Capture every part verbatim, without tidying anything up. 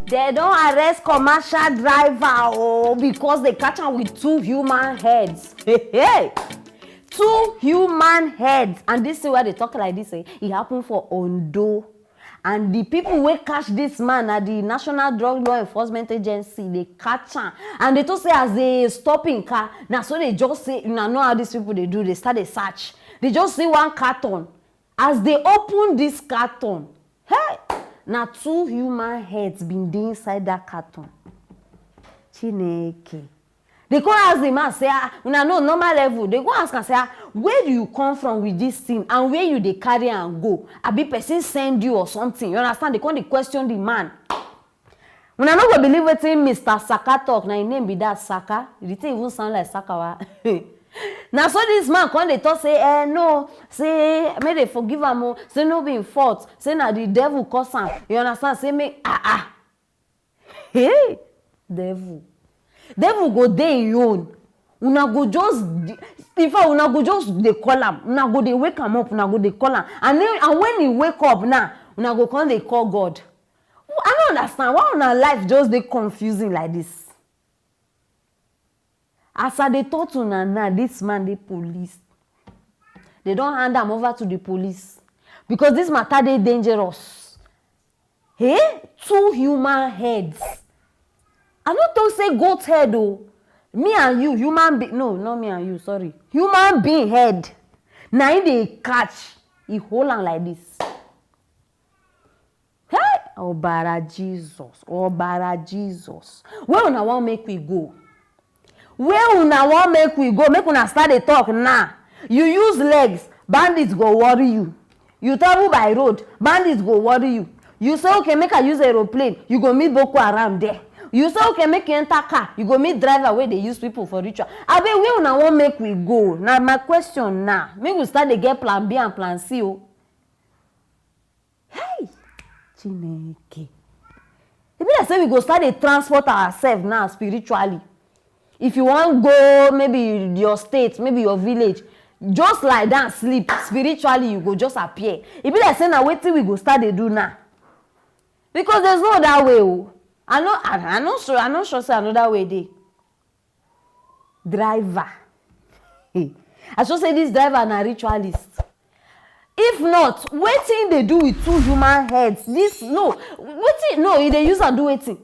They don arrest commercial driver, oh, because they catch am with two human heads. Hey, hey. Two human heads. And this thing wey I dey talk like this, eh, e happen for Ondo. And the people wey catch this man na the National Drug Law Enforcement Agency, they catch am. And they talk say as they stop him car, na so they just say, una know how these people dey do, they start dey search. They just see one carton. As they open this carton, hey, na two human heads bin dey inside that carton. Chineke. They come ask the man say, ah, una know normal level. They go ask am say, ah, where do you come from with this thing and where you dey carry am go? Abi person send you or something? You understand? They come dey question the man. Una no go believe wetin Mister Saka talk. Na him name be that, Saka. The thing even sound like Sakawa. Na so this man come dey talk say, eh, no, say make they forgive am o, say no be him fault, say na the devil cause am. You understand? Say make, ah, ah. Hey, devil. Devil go dey him own. Una go just, in fact, una go just dey call am. Una go dey wake am up, una go dey call am. And then, and when he wake up now, una go come dey call God. I no understand why una life just dey confusing like this. As I dey talk to una now, this man dey police. They don hand am over to the police because this matter dey dangerous. Hey, two human heads. I no talk say goat head o. Me and you, human being, no, not me and you, sorry. Human being head. Na him dey catch, he hold am like this. Hey, Obara Jesus, Obara Jesus. Where una wan make we go? Where una wan make we go? Make una start dey talk now. You use legs, bandits go worry you. You travel by road, bandits go worry you. You say, okay, make I use aeroplane, you go meet Boko Haram there. You say, okay, make you enter car, you go meet driver wey dey use people for ritual. Abeg, where una wan make we go? Na my question now. Make we start dey get plan B and plan C o. Hey! Chineke. E be like say we go start dey transport ourselves now spiritually. If you wan go maybe your state, maybe your village, just lie down, sleep, spiritually you go just appear. E be like say na wetin we go start dey do now. Because there's no other way o. I no, I, I no sure, I no sure say another way dey. Driver. I sure say this driver na ritualist. If not, wetin dey do with two human heads? This, no, wetin, no, e dey use am do wetin?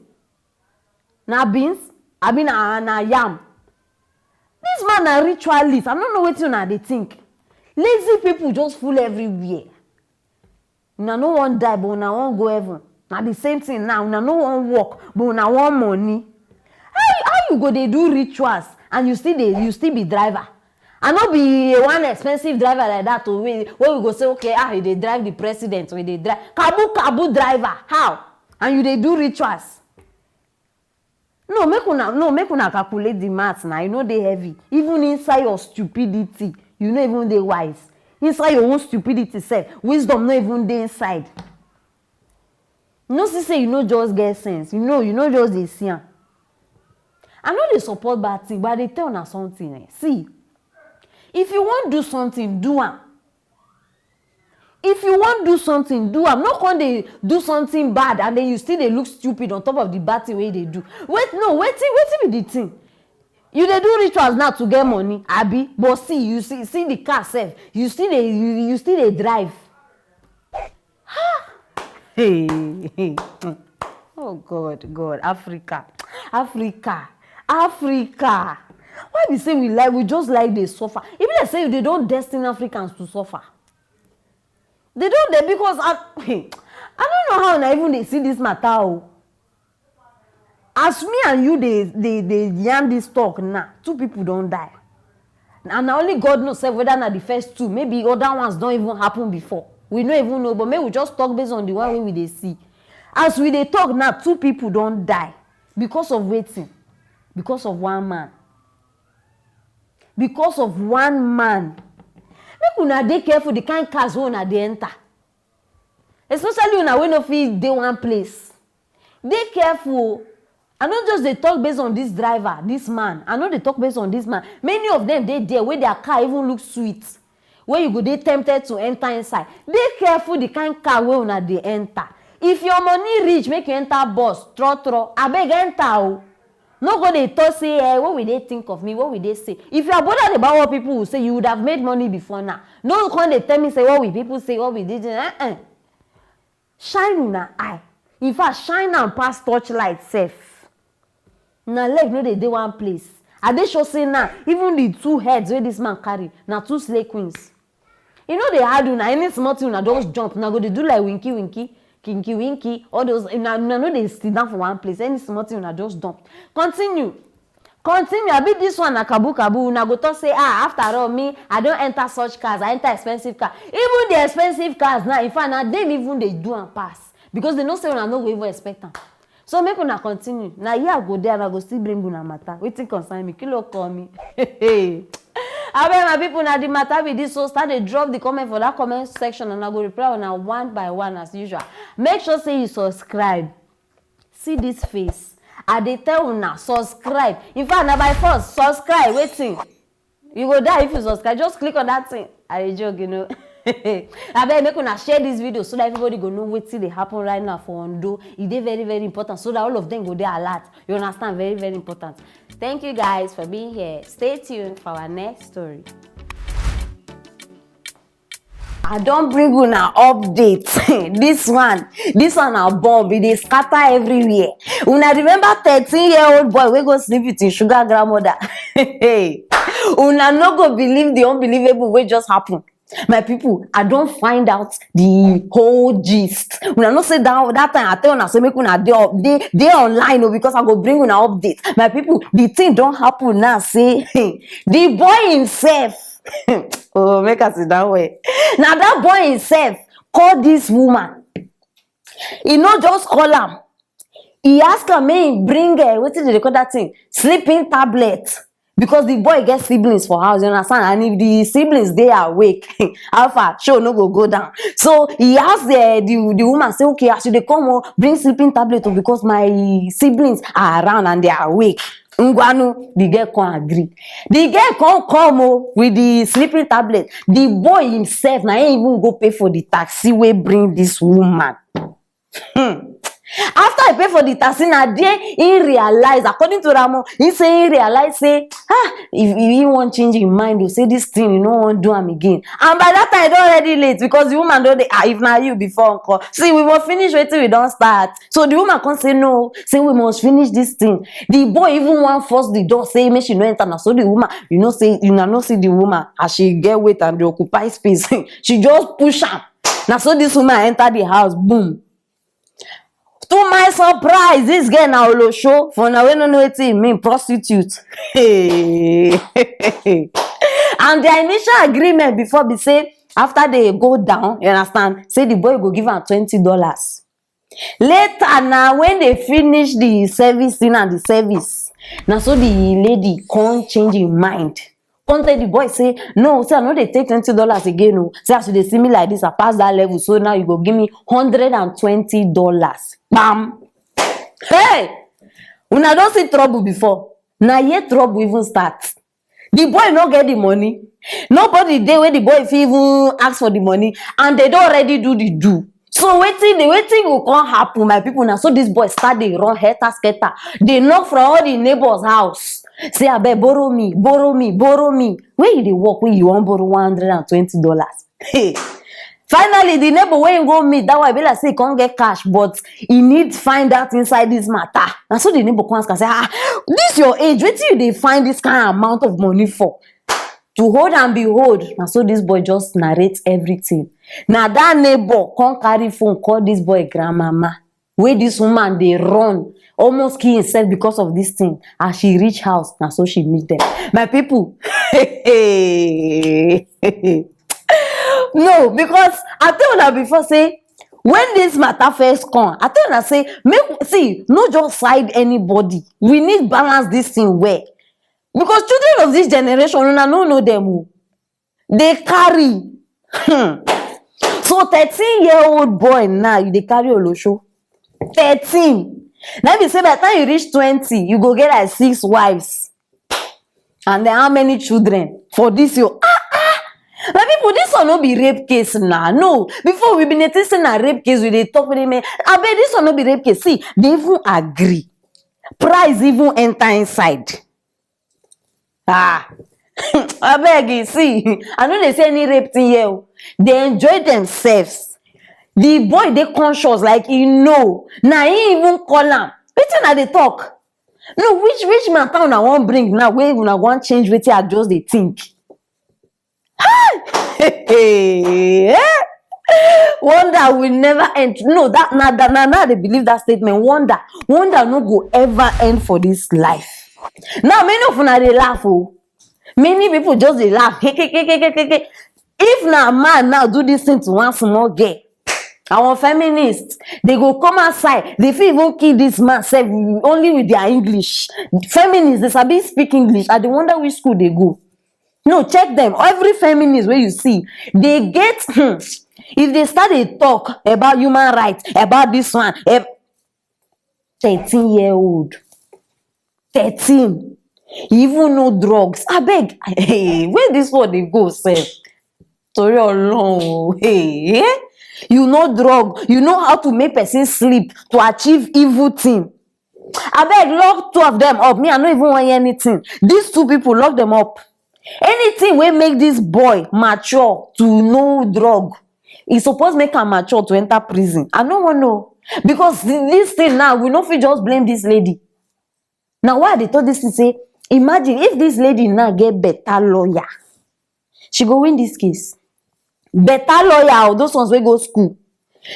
Na beans? Abi na, na yam? This man na ritualist. I no know wetin una dey think. Lazy people just full everywhere. Una no wan die, but una wan go heaven. Na the same thing now. Una no wan work, but una wan money. How, how you go dey do rituals and you still dey, you still be driver? I no be a one expensive driver like that o, wey, wey we go say, okay, ah, he dey drive the president, we dey drive kabu kabu driver. How? And you dey do rituals. No, make una, no, make una calculate the math now. E no dey heavy. Even inside your stupidity, you no even dey wise. Inside your own stupidity sef, wisdom no even dey inside. You no see say you no just get sense. You know, you no just dey see am. I no dey support bad thing, but I dey tell una something, eh. See, if you wan do something, do am. If you wan do something, do am. No come dey do something bad and then you still dey look stupid on top of the bad thing wey you dey do. Wait, no, wetin, wetin be the thing? You dey do rituals now to get money, abi? But see, you see, see the car sef, you still dey, you, you still dey drive. Hey, hey. Oh God, God, Africa, Africa, Africa. Why be say we like, we just like dey suffer? E be like say they don destine Africans to suffer. They don dey, because I, I no know how una even dey see this matter o. As me and you dey, dey, dey yarn this talk now, two people don die. And na only God know sef whether na the first two, maybe other ones don even happen before. We no even know, but make we just talk based on the one wey we dey see. As we dey talk now, two people don die because of wetin? Because of one man. Because of one man. Make una dey careful the kind cars wey una dey enter. Especially una wey no fit dey one place. Dey careful o. I no just dey talk based on this driver, this man. I no dey talk based on this man. Many of them dey there wey their car even look sweet, wey you go dey tempted to enter inside. Dey careful the kind car wey una dey enter. If your money reach, make you enter bus, tro tro, abeg enter o. No go dey talk say, eh, what will they think of me? What will they say? If you are bothered about what people will say, you would have made money before now. No come dey tell me say, what will people say? What will they do? Uh-uh. Shine una eye. In fact, shine am pass torchlight sef. Na leg no dey dey one place. I dey sure say now, even the two heads wey this man carry, na two slay queens. E no dey hard una, any small thing una just jump, una go dey do like winky winky, kinky winky, all those, una, una no dey sit down for one place, any small thing una just jump. Continue. Continue, abi this one na kabu kabu, una go talk say, ah, after all, me, I don enter such cars, I enter expensive car. Even the expensive cars now, in fact, na dem even dey do am pass, because they know say una no go even expect am. So make una continue. Na here I go dey and I go still bring una matter. Wetin concern me? Kilo call me. Abeg, my people, na the matter be this. So start dey drop the comment for that comment section and I go reply una one by one as usual. Make sure say you subscribe. See this face. I dey tell una, subscribe. In fact, na by force, subscribe. Wetin? You go die if you subscribe. Just click on that thing. I dey joke, you know. Abeg, make una share this video so that everybody go know wetin dey happen right now for Ondo. E dey very, very important so that all of them go dey alert. You understand? Very, very important. Thank you guys for being here. Stay tuned for our next story. I don bring una update. This one, this one na bomb. E dey scatter everywhere. Una remember thirteen year old boy wey go sleep with him sugar grandmother? Una no go believe the unbelievable wey just happen. My people, I don find out the whole gist. Una know say that, that time I tell una say make una dey up, dey, dey online o, because I go bring una update. My people, the thing don happen now. Say the boy himself, oh, make I sit down well. Now that boy himself call this woman. He no just call am. He ask am make he bring, uh, wetin dem dey call that thing, sleeping tablet, because the boy get siblings for house, you understand? And if the siblings dey awake, how far show no go go down. So he ask the, the, the woman say, okay, as you dey come o, bring sleeping tablet o, because my siblings are around and they are awake. Ngwanu, the girl come agree. The girl come come o with the sleeping tablet. The boy himself, na him even go pay for the taxi wey bring this woman. Hmm. After he pay for the taxi, na there he realize, according to Ramo, he say he realize say, ah, if he wan change him mind, he say this thing, he no wan do am again. And by that time, e don already late because the woman don dey, ah, if na you before, uncle, see, we must finish wetin we don start. So the woman come say, no, say we must finish this thing. The boy even wan force the door, say make she no enter. Na so the woman, you know say, una know see the woman as she get weight and dey occupy space. She just push am. Na so this woman enter the house, boom. To my surprise, this girl na olosho. For una wey no know wetin e mean, prostitute. Hey. And their initial agreement before be say after they go down, you understand, say the boy go give am twenty dollars. Later na when they finish the servicing and the service, na so the lady come change im mind. Come tell the boy say, no, say I no dey take twenty dollars again o. Say as you dey see me like this, I pass that level. So now you go give me hundred and twenty dollars. Bam! Hey! Una don see trouble before? Na here trouble even start. The boy no get the money. Nobody dey wey the boy fit even ask for the money, and they don already do the do. So wetin dey, wetin go come happen, my people? Na so this boy start dey run helter skelter, dey knock for all the neighbors house. Say, abeg, borrow me, borrow me, borrow me. Where you dey work wey you wan borrow one hundred and twenty dollars? Hey. Finally, the neighbor wey him go meet, that one be like say he come get cash, but he need find out inside this matter. Na so the neighbor come ask am say, ah, this your age, wetin you dey find this kind amount of money for? To hold and behold, na so this boy just narrate everything. Na that neighbor come carry phone call this boy grandmama, wey this woman dey run, almost kill himself because of this thing. As she reach house, na so she meet them. My people, no, because I tell una before say when this matter first come, I tell una say, make, see, no just side anybody. We need balance this thing well, because children of this generation, una no know them o. They carry. Hmm. So thirteen year old boy now, you dey carry olosho. Thirteen. Now be say by the time you reach twenty, you go get like six wives. And then how many children for this your, ah, ah? My people, this one no be rape case na. No, before we been dey think say na rape case, we dey talk with me. Abeg, this one no be rape case. See, they even agree. Price even enter inside. Ah, abeg, you see, I no dey see any rape thing here o. They enjoy themselves. The boy dey conscious, like, he know. Na he even call am. Wetin I dey talk? No, which, which matter una wan bring now wey una wan change wetin I just dey think? Wonder will never end. No, that na that na now I dey believe that statement. Wonder, wonder no go ever end for this life. Now many of una dey laugh o. Many people just dey laugh. If na man now do this thing to one small girl, our feminists, they go come outside. They fit even kill this man sef only with their English. Feminists, they sabi speak English. I dey wonder which school they go. No, check them. Every feminist wey you see, they get, hmm, if they start dey talk about human rights, about this one, eh, thirteen year old, thirteen, you even know drugs. Abeg, hey, where this one dey go sef? Torí Ọlọ́run o, hey, eh? You know drug, you know how to make person sleep to achieve evil thing. Abeg, lock two of them up. Me, I no even want hear anything. These two people, lock them up. Anything wey make this boy mature to know drug, e suppose make am mature to enter prison. I no wan know, because th- this thing now, we no fit just blame this lady. Na why I dey talk this thing say, imagine if this lady now get better lawyer, she go win this case. Better lawyer, or those ones wey go school,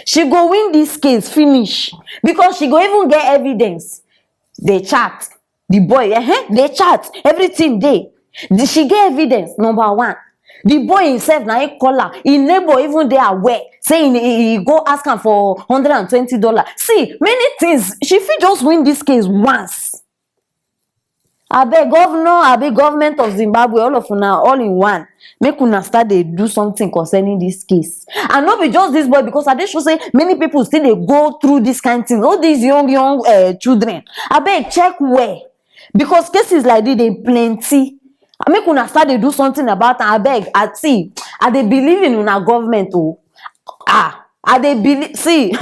she go win this case finish, because she go even get evidence. They chat, the boy, eh, they chat, everything dey. The, she get evidence, number one. The boy himself na he call her. Him neighbor even dey aware. Say he, he, he go ask am for hundred and twenty dollars. See, many things. She fit just win this case once. Abeg, governor, abi government of Zimbabwe, all of una, all in one, make una start dey do something concerning this case. And no be just this boy, because I dey sure say many people still dey go through this kind thing. All these young, young uh, children, abeg, check well, because cases like this dey plenty. Make una start dey do something about am, abeg. I see, I dey believe in una government o. Ah, I dey believe. See,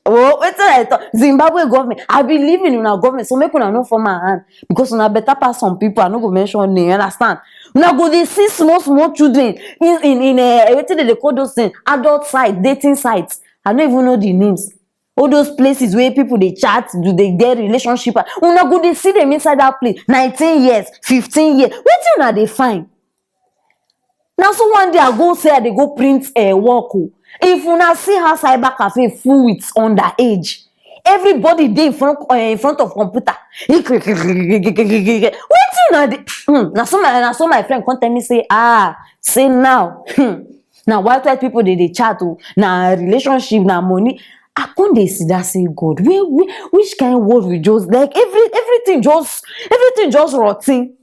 oh, wetin I talk? Zimbabwe government. I believe in una government, so make una no form my hand, because una better pass some people. I no go mention name, you understand? Una go dey see small small children in in in uh, wetin dem dey call those things, adult site, dating sites. I no even know the names. All those places where people dey chat, do they get relationship? Una go dey see them inside that place. Nineteen years, fifteen years. Wetin una dey find? Na so one day I go say I dey go print uh, work o. If una see how cyber cafe full with underage, everybody dey in front uh, in front of computer. Wetin una dey? Hmm, na so my na so my friend come tell me say, ah, say now, hmm, na white white people dey dey chat o, na relationship, na money. I come dey see that say, God, where, where which kind world we just, like, every everything just everything just rotten.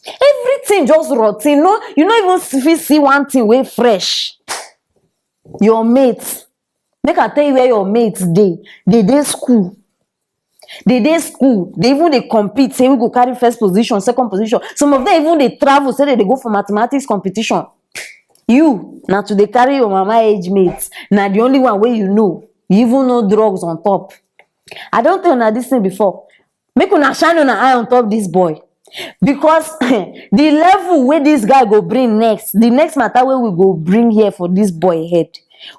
Everything just rotten. No, you no even fit see one thing wey fresh. Your mate, make I tell you where your mates dey. They dey school. They dey school. They even dey compete. Say we go carry first position, second position. Some of them even dey travel. Say they dey go for mathematics competition. You na to dey carry your mama age mates. Na the only one wey you know. You even know drugs on top. I don tell una this thing before. Make una shine una eye on top this boy, because the level wey this guy go bring next, the next matter wey we go bring here for this boy head,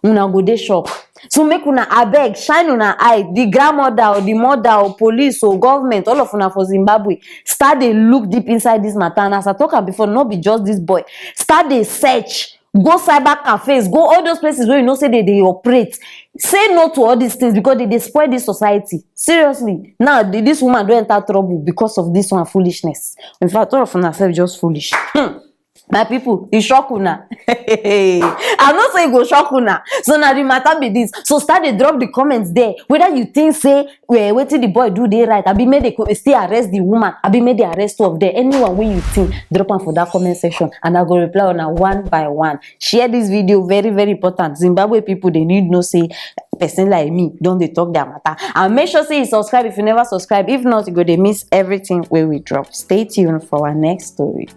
una go dey shock. So make una, abeg, shine una eye. The grandmother or the mother or police or government, all of una for Zimbabwe, start dey look deep inside this matter. And as I talk am before, no be just this boy. Start dey search. Go cyber cafes, go all those places where you know say they dey operate. Say no to all these things, because they dey spoil this society. Seriously, now th- this woman don enter trouble because of this one foolishness. In fact, all of una sef just foolish. Hmm. My people, e shock una. I know say e go shock una. So na the matter be this. So start dey drop the comments there. Whether you think say, well, wetin the boy do dey right, abi make they co- still arrest the woman, abi make they arrest two of them. Anyone wey you think, drop am for that comment section, and I go reply una one by one. Share this video, very very important. Zimbabwe people, they need know say person like me don dey talk their matter. And make sure say you subscribe if you never subscribe. If not, you go dey miss everything wey we drop. Stay tuned for our next story.